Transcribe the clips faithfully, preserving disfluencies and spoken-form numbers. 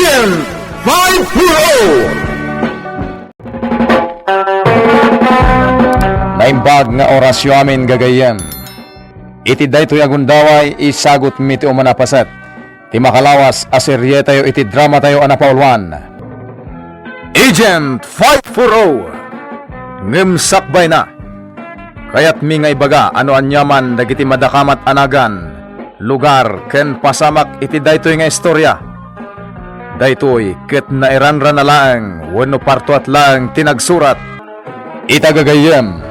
Agent five four oh. Naimbag nga orasyo amin, gagayyem. Iti daytoy a gundaway, isagutmi ti umuna a paset ti makalawas a serietayo iti dramatayo a napauluan, Agent five four oh. Ngem sakbayna, kayatmi nga ibaga a no aniaman dagiti madakamat a nagan, lugar, ken pasamak iti daytoy nga istorya, daytoy ket nairanrana laeng wenno partuat laeng ti nagsurat. Ita, gagayyem,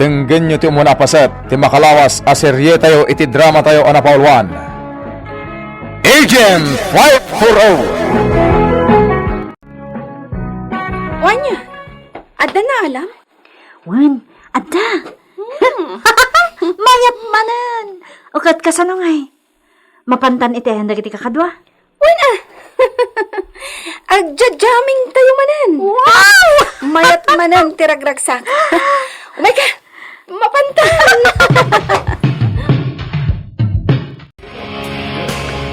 denggenyo ti umuna a paset ti makalawas a serietayo iti dramatayo a napauluan, Agent five four oh. Wen, adda naalam? Wen, adda. Hmm. Mayat manen. O ket kasano ngay? Mapantan iti ayan dagiti kakadua? Wen a. Agja-jamming tayo manen. Wow! Mayat manen ti ragragsak. Umayka, mapantan.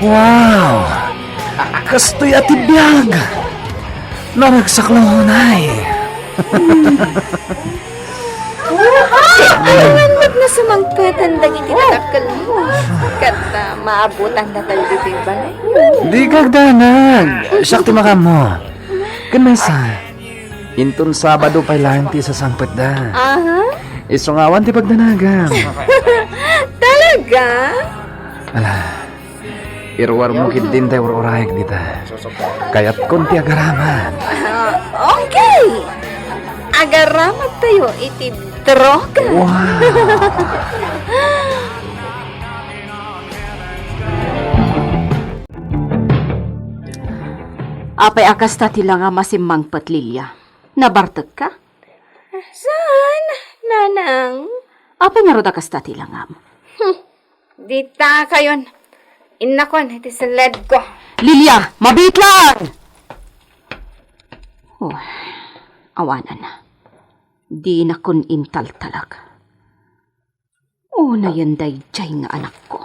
Wow! Kastoy a ti biag! Naragsak la unay. Awan met nga sumangpetan dagiti dadakkelmo. Ket, ah, maabutan datayo ditoy balay. Di kagdanag. Siak ti makaammo. Ken maysa, inton Sabado pay laeng ti isasangpetda. Aha. Isu nga awan ti pagdanagam. Talaga? Ala, iruarmo ketdin tay ur-urayek dita. Kayatkon ti agaramat. Ah, okay. Agaramat tayo iti droga. Wow. Apay a kasta ti langam a simmangpet, Lilia? Nabartekka? Saan, nanang? Apay ngarud a kasta ti langam? Hmm. Dita kayon. Innakon iti seledko. Lilia, mabiit lang! Oh, awanan. Dinakon intaltalak. Unayen daydiay nga anakko.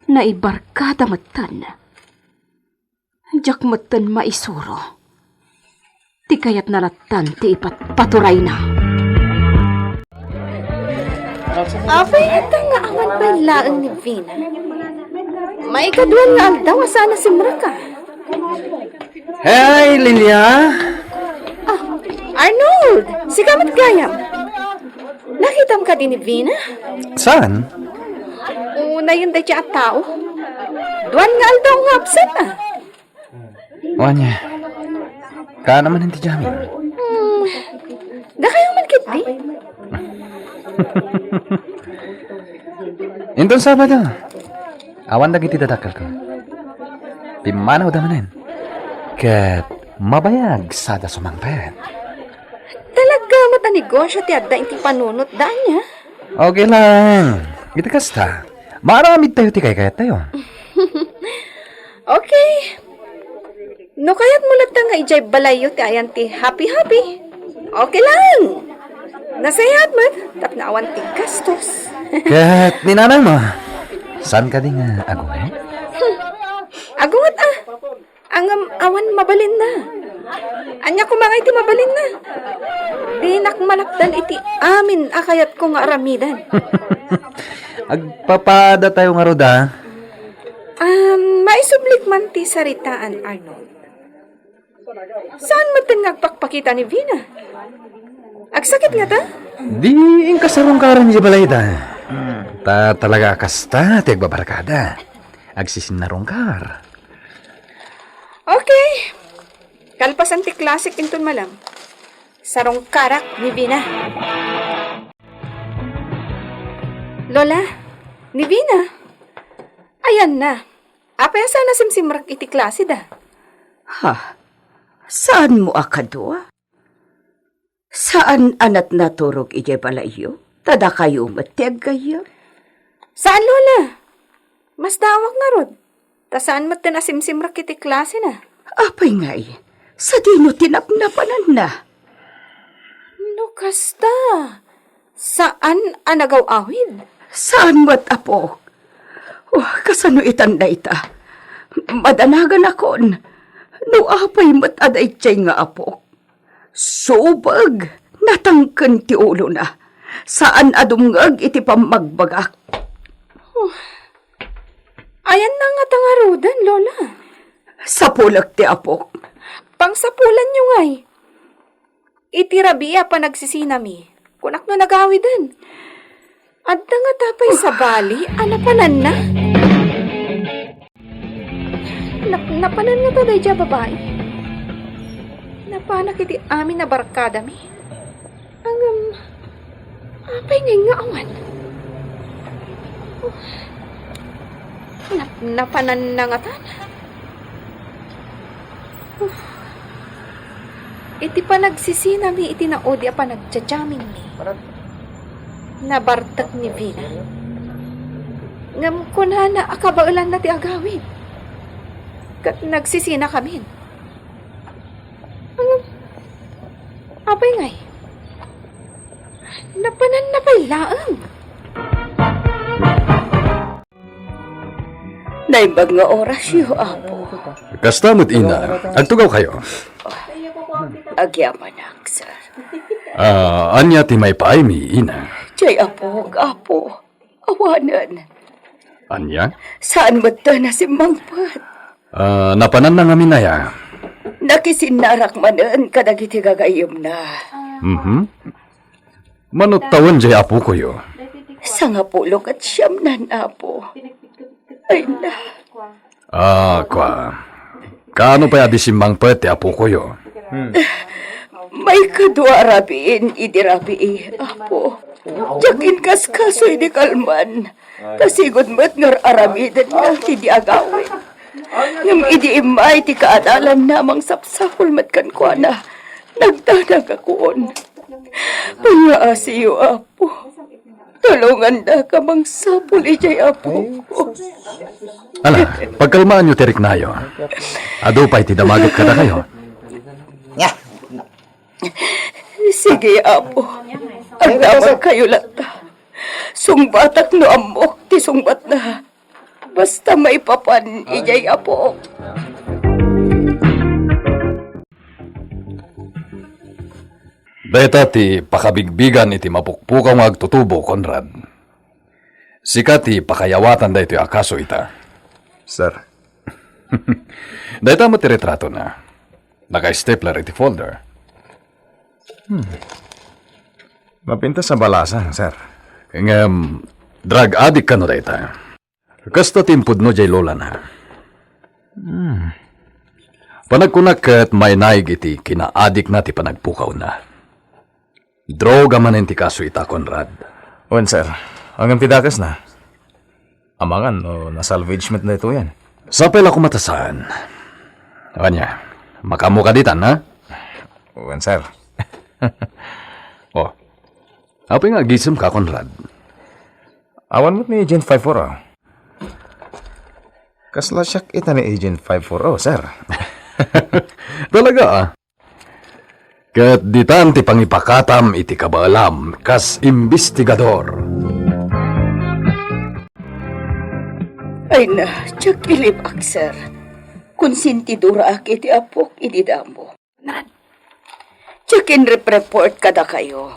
Naibarkada metten. Diak metten maisuro. Ti kayatna lattan ti ipatpaturayna. Apay ita nga awan pay laeng ni Vina? Maikaduan nga aldaw a saan a simrek. Hey, Lilia! Ah, Arnold! Sika met gayam! Nakitam kadi ni Vina? Saan? Unayen daydiay a tao. Duan nga aldaw nga absent, ah. Wen a. Kaano manen ti jamming? Hmm. Dakayo man ketdi? Inton Sabado, awan dagiti dadakkelko. Pimmanawda manen. Ket mabayag sada sumangpet. Talaga met a negosyo ti adda iti panunotda ania? Okay lang. Iti kasta, maaramidtayo ti kaykayattayo. Okay. No kayatmo latta nga idiay balayyo ti ayan ti happy-happy, okay lang. Nasayaat met tapno awan ti gastos. Ket ni nanangmo, saan kadi nga agunget? Hmm. Agunget a. Ngem awan mabalinna. Ania koma ngay ti mabalinna? Dinak malapdan iti amin a kayatko nga aramiden. Agpapadatayo ngarud a. Um, maisublik man ti saritaan, Arnold. Saan metten nga agpakpakita ni Vina? Agsakit ngata? Di inkasarungkaran idiay balayda. Ta talaga a kasta ti agbabarkada. Agsisinarungkar. Okay. Kalpasan ti klasek inton malem, sarungkarak ni Vina. Lola, ni Vina? Ayanna. Apay a saan a simsimrek iti klaseda? Ha? Saanmo a kadua? Saan a natnaturog idiay balayyo? Ta dakayo met ti aggayyem. Saan, Lola. Masdaawak ngarud. Ta saan metten a simsimrek iti klasena. Apay ngay, sadino ti napnapananna? No kasta, saan a nagaw-awid? Saan met, apo. Oh, kasano itan dayta? Madanaganakon, no apay met a daydiay nga apok. Subeg, natangken ti ulona. Saan a dumngeg iti pammagbagak. Ayanna ngata ngaruden, Lola? Sapulek ti apok. Pangsapulanyo ngay. Iti rabii a panagsisinami, kunak no nagawiden. Adda ngata pay sabali a napananna? Nap-, napanan ngata daydiay a babai? Napanak iti amin a barkadami. Ngem, apay ngay nga awan? Nap-, napananna ngatan? Iti panagsisinami iti naudi a panagjajaminmi, nabartek ni Vina. Ngem kunana a kabaelanna ti agawid, ket nagsisinakamin. Ngem, apay ngay? Napananna pay laeng. Naimbag nga orasyo, Apo. Kasta met, Ina. Agtugawkayo. Agyamanak, sir. Ah, ania ti maipaaymi, Ina? Jay Apok, Apo. Awanen. Ania? Saan met ta nasimmangpet? Ah, napananna ngamin aya? Nakisinnarak manen kadagiti gagayyemna. Mhm. Mano tawen jay apokoyo? Sangapulo ket siamnan, Apo. Ay na. Ah, kua. Kaano pay a di simmangpet ti apokoyo? Maikadua a rabiin idi rabii, Apo. Diak inkaskaso idi kalman. Ta sigud met nga ar-aramidenna ti di agawid. Ngem idi immay ti kaadalanna a mangsapsapul met kenkuana, nagdanagakon. Pangngaasiyo, Apo. Tulongandaka mangsapul idiay apok. Ala, pagkalmaanyo ti riknayo. Adu pay ti damaget kadakayo. Sige, Apo. Agdamagkayo latta. Sungbatak no ammok ti sungbatna. Basta maipapan idiay apok. Dayta ti pakabigbigan iti mapukpukaw nga agtutubo, Conrad. Sika ti pakayawatan daytoy a kaso ita. Sir. Dayta met ti retratona. Naka-stapler iti folder. Hmm. Mapintas a balasang, sir. Ngem, drug addict kano dayta? Kasta ti impudno jay lolana. Hmm. Panagkunak ket mainaig iti kinaadikna ti panagpukawna. Droga manen ti kaso ita, Conrad. Wen, sir. Ngem ti dakesna? Amangan no nasalvage met daytoyen. Sapay la koma ta saan. Ania, makaammo ka ditan, ha? Wen, sir. Oh. Apay nga agisem ka, Conrad? Awan met ni Agent five four, ah. Kasla siak ita ni Agent five four, oh, sir. Talaga, ah. Ket ditan ti pangipakatam iti kabaelam kas imbestigador. Ay na, diak ilib-ak, sir. Konsentidoraak iti apok idi damo. Diak inrep-report kadakayo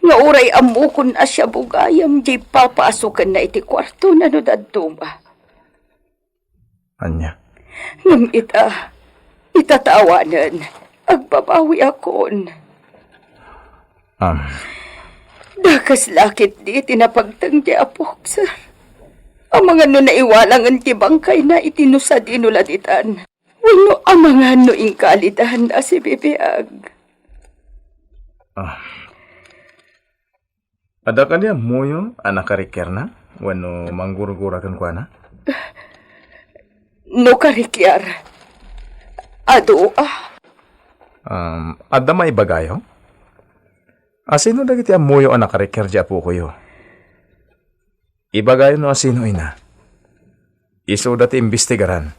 nga uray ammokon a siabugayam diay papaasokenna iti kuartona no dadduma. Ania? Ngem ita, ita ta awanen, agbabawiakon. Am. Dakes la ketdi ti napagteng ti apok, sir. Amangan no naiwalangen ti bangkayna iti no sadino la ditan. Wenno amangan no inkalidan a sibibiag. Ah. Adda kadi ammoyo a nakarikiarna wenno manggurgura kenkuana? No karikiar, adu a. Um, adda maibagayo? Asino dagiti ammoyo a nakarikiar di apokoyo? Ibagayo no asino, ina. Isuda ti imbestigaran.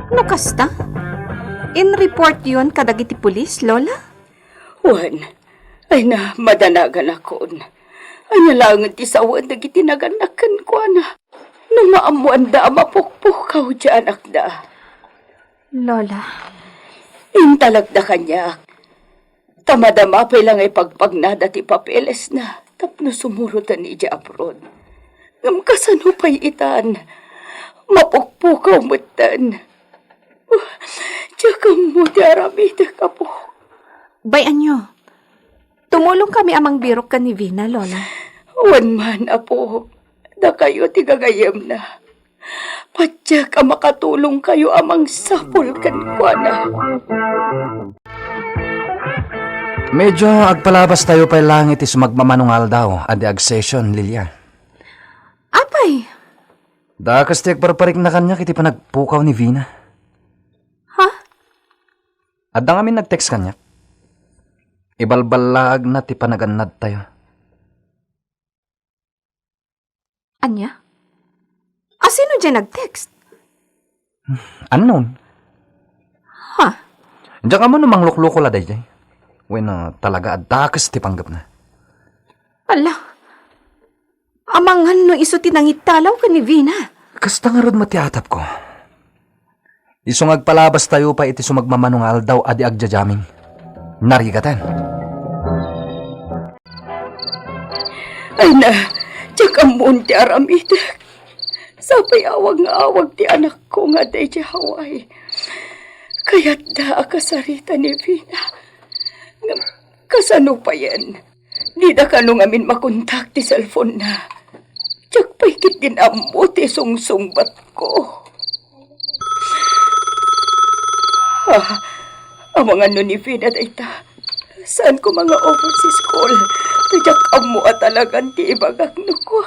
No kasta, inreportyon kadagiti pulis, Lola? Wen, ay na, madanaganakon. Ania laengen ti sawen dagiti nagannak kenkuana no maammoanda a mapukpukaw ti anakda? Lola. Intalagda kaniak. Ta madama pay la nga ipagpagnada ti papelesna tapno sumuroten idiay abroad. Ngem kasano pay itan? Mapukpukaw metten. Diak ammo ti aramidek, Apo. Bay-anyo. Tumulongkami a mangbirok ken ni Vina, Lola. Wen man, Apo. Dakayo ti gagayyemna. Patiek a makatulongkayo a mangsapul kenkuana. Medyo agpalabastayo pay laeng iti sumagmamano nga aldaw a di agsession, Lilia. Apay? Dakes ti agparparikna kaniak iti panagpukaw ni Vina. Ha? Adda ngamin nag-text kaniak. Ibalballaagna ti panagannadtayo. Ania? Asino diay nag-text? Unknown. Ha? Diak ammo no manglukluko la daydiay. Wenno talaga a dakes ti panggepna. Ala, amangan no isu ti nangittalaw ken ni Vina. Kasta ngarud met ti atapko. Isu nga agpalabastayo pay iti sumagmamano nga aldaw a di agdiadiaming. Narigaten. Ay na, diak ammon ti aramidek. Sapay awag nga awag ti anakko nga adda idiay Hawaii. Kayatda a kasarita ni Vina. Ngem kasano payen? Dida kano ngamin makontak ti cellphone-na. Diak pay ketdin ammo ti sungsungbatko. Ah, amangan no ni Vina dayta. Saan koma nga overseas call. Ta diak ammo a talagan ti ibagak no kua.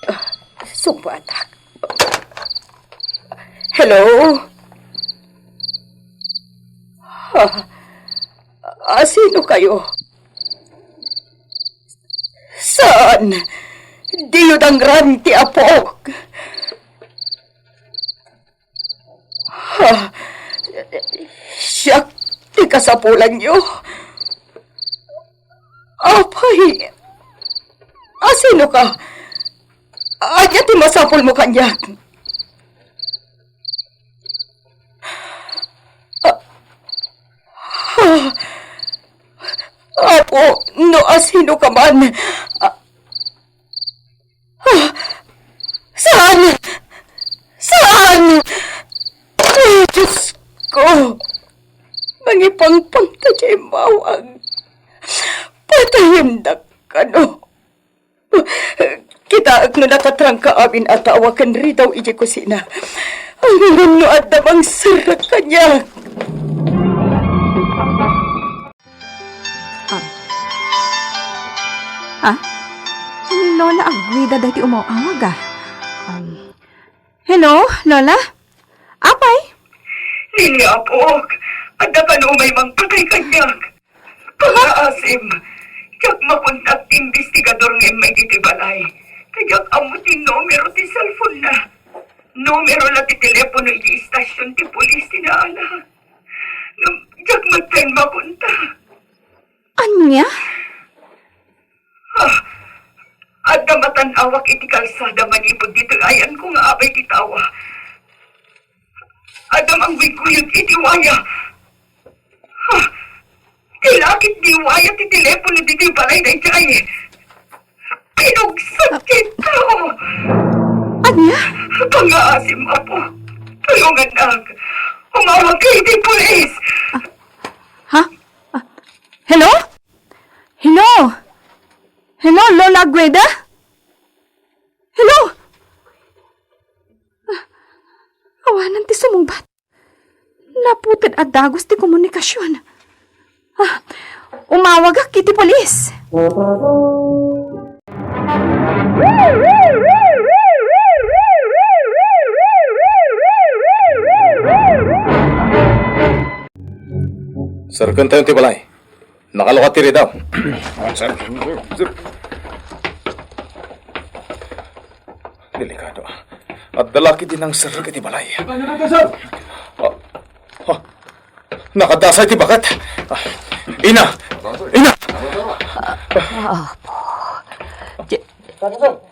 Ah, sungbatak. Hello? Ah, ah, sino kayo? Saan? Diyo dangran ti apok? Ha? Siak ti kasapulanyo? Apay, asino ka? Ania ti masapulmo kaniak? Ah, ah, Apo, no asino ka man, ah, Ah, saan? Saan? Ay, Diyos ko! Mangipangpang ta diay immawag. Patayendak kano. Kitaek no nakatrangka amin a tao a ken ridaw idiay kusina. Amangan no adda mangserrek kaniak. Ah. Ah? Ni Lola Aguida daytoy umaw-awag, ah. Um, hello, Lola? Apay? Nini, apok, adda kano umay mangpatay kaniak. Pangaasim, diak makontak ti investigador nga immay ditoy balay. Ta diak ammo ti numero ti cellphone-na. Numero la ti telepono iti istasion ti pulis ti naala. Ngem diak met pay makontak. Ania? Ah, adda matan-awak iti kalsada manipud ditoy ayanko nga abay ti tao. Adda mangguygoyod iti waya. Ah, ti lakip ti waya ti telepono ditoy balay daydiay. Pinugsa ti tao. Ania? Pangaasim, Apo. Tulongannak. Umawag ka iti pulis. Ah, ha? Ah, hello? Hello? Hello, Lola Agueda? Hello? Ah, awanan ti sumungbat. Naputed a dagus ti komunikasion. Ah, umawagak iti pulis. Serkentayon ti balay. Nakalukat ti ridaw. Sir. Delikado. Adda la ketdi nangserrek iti balay. Ano na to, sir? Ah, ah, nakadasay ti baket. Ah, Ina! Ina! Apo. Je-,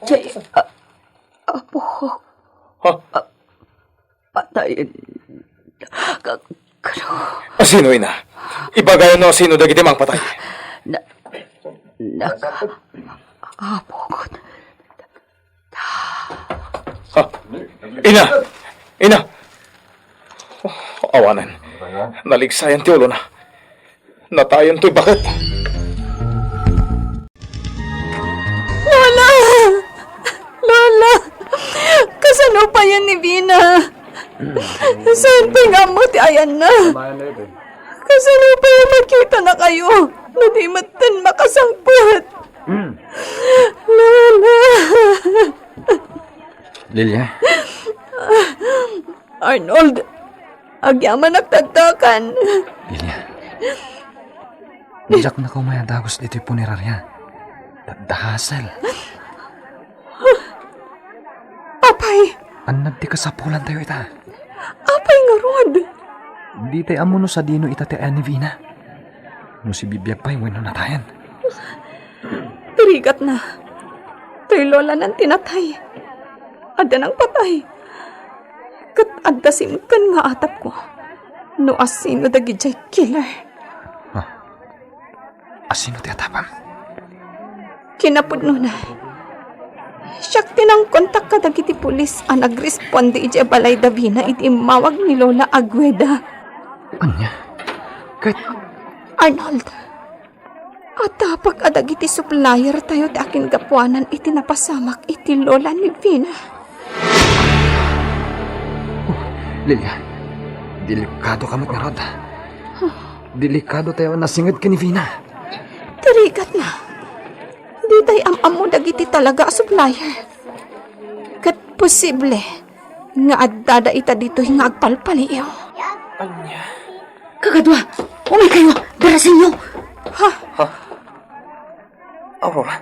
Je-, a-, Apo. Ha? Patayen. Ka-, kano? Asino, ina? Ibagayo no asino dagiti mangpatay. Na-, naka-, Apo. Ha? Ina! Ina! Oh, awanen. Naligsayan ti ulona. Natayon toy baket. Lola! Lola! Kasano payen ni Vina? Saan pay nga ammo ti ayanna? Kasano payen makitanakayo no di metten makasangpet? Lola! Lilia. Arnold, agyamanak tadtakan. Lilia. Diak nakaumay a dagus ditoy punerarya. Dadahasel. Apay? Annad ti kasapulantayo ita? Apay ngarud? Ditay ammo no sadino ita ti ayan ni Vina. No sibibiag pay wenno natayan. Tirigatna. Toy lolanan ti natay. Adda nangpatay. Ket adda simken nga atapko no asino dagidiay killer. Ha? Asino ti atapem? Kinapudnona, siak ti nangkontak kadagiti pulis a nagresponde idiay balay da Vina idi immawag ni Lola Agueda. Ania? Ket Arnold, atapek a dagiti supplier tayo ti akingapuanan iti napasamak iti lola ni Vina. Oh, Lilia, delikado ka met ngarud. Delikado tayo a nasinged ken ni Vina. Tirigatna. Ditay am-ammo dagiti talaga a supplier. Ket posible nga addada ita ditoy nga agpalpaliiw. Ania? Kakadua, umaykayo, darasenyo. Ha? Ha? Aurora?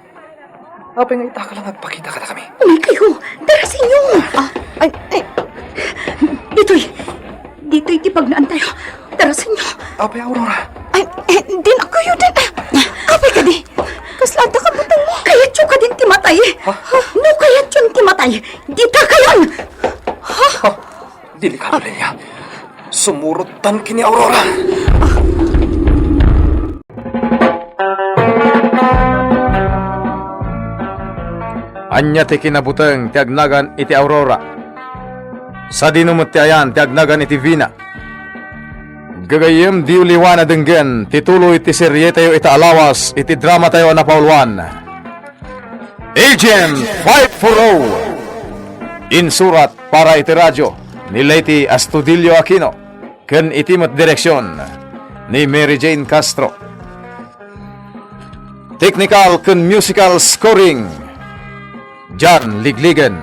Apay nga ita ka lang agpakita kadakami? Umaykayo, darasenyo. Ah, ay, ay. Ditoy. Ditoy ti pagnaantayo. Darasenyo. Apay, Aurora? Ay, eh, dinakayo din. Apay kadi? Kasla adda kabutengmo? Kayatyo kadin ti matay? Ha? No kayatyon ti matay, ditakayon. Ha? Ha? Delikado, Lilia. Sumurottan ken ni Aurora. Ania ti kinabuteng ti agnagan iti Aurora? Sadino met ti ayan ti agnagan iti Vina? Gagayyem, diyo liwan a denggen ti tuloy ti serietayo ita a lawas iti dramatayo a napauluan, Agent five four oh. Insurat para iti radio ni Leyte Astudillo Aquino ken iti met direksion ni Mary Jane Castro. Technical ken musical scoring, John Ligligan.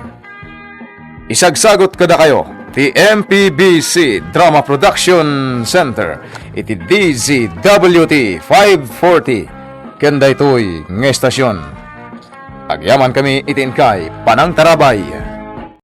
Isagsagut kadakayo ti M P B C Drama Production Center iti D Z W T five forty ken daytoy nga estasion. Agyamankami iti inkay panangtarabay.